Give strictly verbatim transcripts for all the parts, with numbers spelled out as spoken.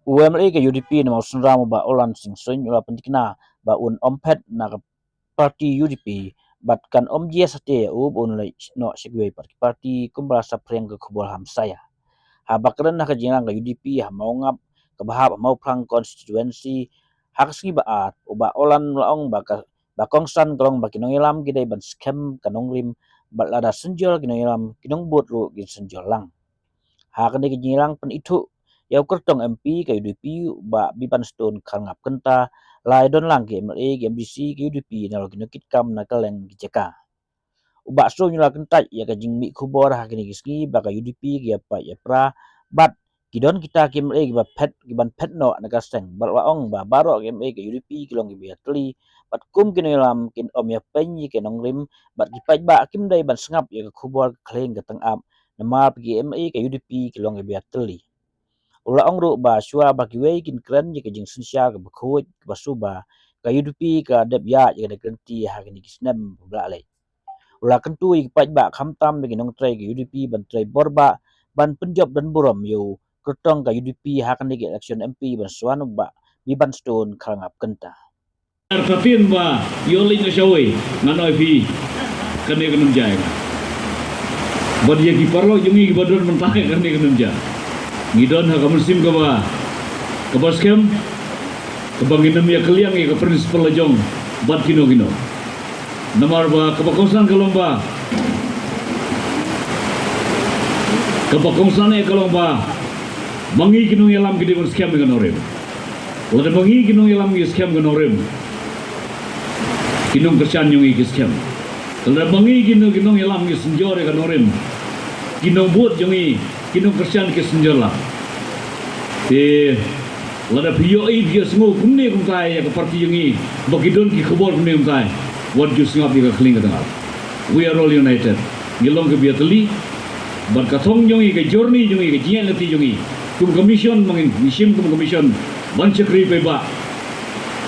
U M L A ka U D P na Mawsynram u Bah Orland Singh Suin u la pyntikna ba un ym phet na ka party U D P bad kan ym jia satia ïa u ba un leit noh sha kiwei pat ki party kumba la saphriang ka khubor ha Messiah. Haba kren ha ka jingïalang ka U D P ha Mawngap kaba hap ha Mawphlang constituency ha ka sngi ba ar, u Bah Orland u la ong ba ka ba kongsan ka long ba ki nongïalam ki dei ban skhem ka nongrim bad lada synjor ki nongïalam ki nongbud ruh kin synjor lang. Ha kane ka jingïalang pynithuh ïa u kyrtong M P ka U D P u Bah Bibanstone Kharngap Kynta, la ïadon lang ki M L A ki M D C ki U D P na la ki nongkitkam na kylleng ki jaka. U Bah Suin u la kyntait ïa ka jingmih khubor ha kine ki sngi ba ka U D P ki ïapait ïapra bad ki don kita ki M L A kiba phet kiban phet noh na ka seng bad la ong ba baroh ki M L A ki U D P ki long kiba ïatylli bad kum ki nongïalam kin ym ïapeiñ ïa ki nongrim bad ki paidbah kim dei ban sngap ïa ka khubor ka khlieng ka tyngab namar ba ki M L A ki U D P ki long kiba ïatylli. U la ong ruh ba shuwa ba kiwei kin kren ïa ka jingsynshar kaba khuid kaba suba ka U D P ka dep ïaid ïa ka dei ka lynti ha kine ki snem ba la leit. U la kyntu ïa ki paidbah khamtam ïa ki nongtrei ka U D P ban trei bor bha ban pynjop don burom ïa u kyrtong ka U D P ha kane ka election M P ban swan u Bah Bibanstone Kharngap Kynta. Artatien ba ïoh leit na shawei ngan oi phi kane ka num jai nga. Bad ïa ki paralok jong ngi kiba don mynta kane ka num jai. Ngi don ha ka mynsiem kaba kaba skhem kaba ngi nym ïa kylliang ïa ka principle la jong bad kino kino. Namar ba kaba kongsan ka long ba kaba kongsan eh ka long ba ma ngi ki nongïalam ki dei ban skhem ïa ka nongrim. Lada ma ngi ki nongïalam ngi skhem ka nongrim, ki nongkyrshan jong ngi ki skhem. Lada ma ngi ki nong ki nongïalam ngi synjor ïa ka nongrim, ki nongbud jong ngi ki nongkyrshan ki synjor lang. Te lada phi ïohi phi ïohsngew kumne kumtai ïa ka party jong ngi ba ki don ki khubor kumne kumtai, wat ju sngap ïa ka khlieng ka tyngab. We are all united. Ngi long kiba ïatylli bad ka thong jong ngi, ka journey jong ngi, ka jingïaid lynti jong ngi kum ka mission, ma ngi shim kum ka mission ban shakri paidbah.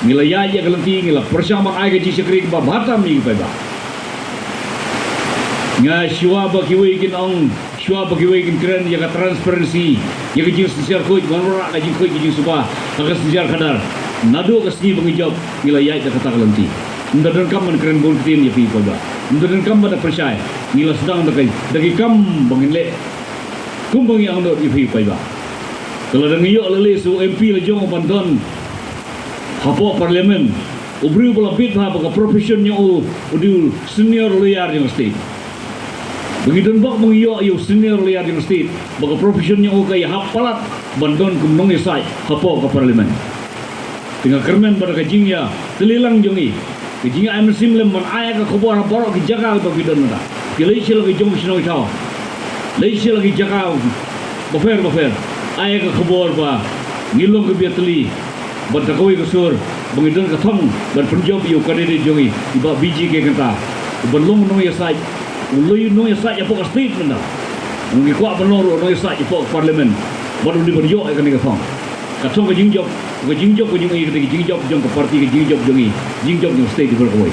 Ngi la ïaid ïa ka lynti, ngi la pyrshang ban ai ka jingshakri kaba bha tam ïa ki paidbah. Nga shuwa ba kiwei kin ong, shuwa ba kiwei kin kren ïa ka transparency, ïa ka jingsynshar khuid, wanrah ka jingkhuid ka jingsuba ha ka synshar khadar. Naduh ka sngi ba ngi jop ngi la ïaid da kata ka lynti. Ym da donkam ban kren bun ktien ïa phi paidbah. Ym da donkam ban da pyrshah. Ngi la sdang da ki, da ki kam ba ngin leh. Kumba ngi angnud ïa phi paidbah. Te lada ngi ïoh lei lei sa u M P la jong u ban don hapoh parliament, u briew ba la bit bha ba ka profession jong u u dei u senior lawyer jong ka state. Ba ngi don bok ba ngi ïoh ïa u senior lawyer jong ka state ba ka profession jong u ka ïahap palat ban don kum nongïasaid hapoh ka parliament. Te nga kyrmen ba da ka jingïatylli lang jong ngi, ka jingïa ai mynsiem lem ban ai ka khubor ha baroh ki jaka ba phi don mynta. Phi leit sha la ki jong shnong thaw, leit sha la ki jaka bapher bapher, ai ka khubor ba ngi long kiba ïatylli. Bad da kawei ka sur ba ngi don ka thong ban pynjop ïa u candidate jong ngi, i Bah B J K Kynta, uban long nongïasaid, u long nongïasaid hapoh ka state mynta. Ngi kwah ban long ruh nongïasaid hapoh ka parliament bad u dei ban ïoh ïa kane ka thong. Ka thong ka jingjop, ka jingjop ka jong ngi, ka jingjop jong ka party, ka jingjop jong ngi, jingjop jong state baroh kawei.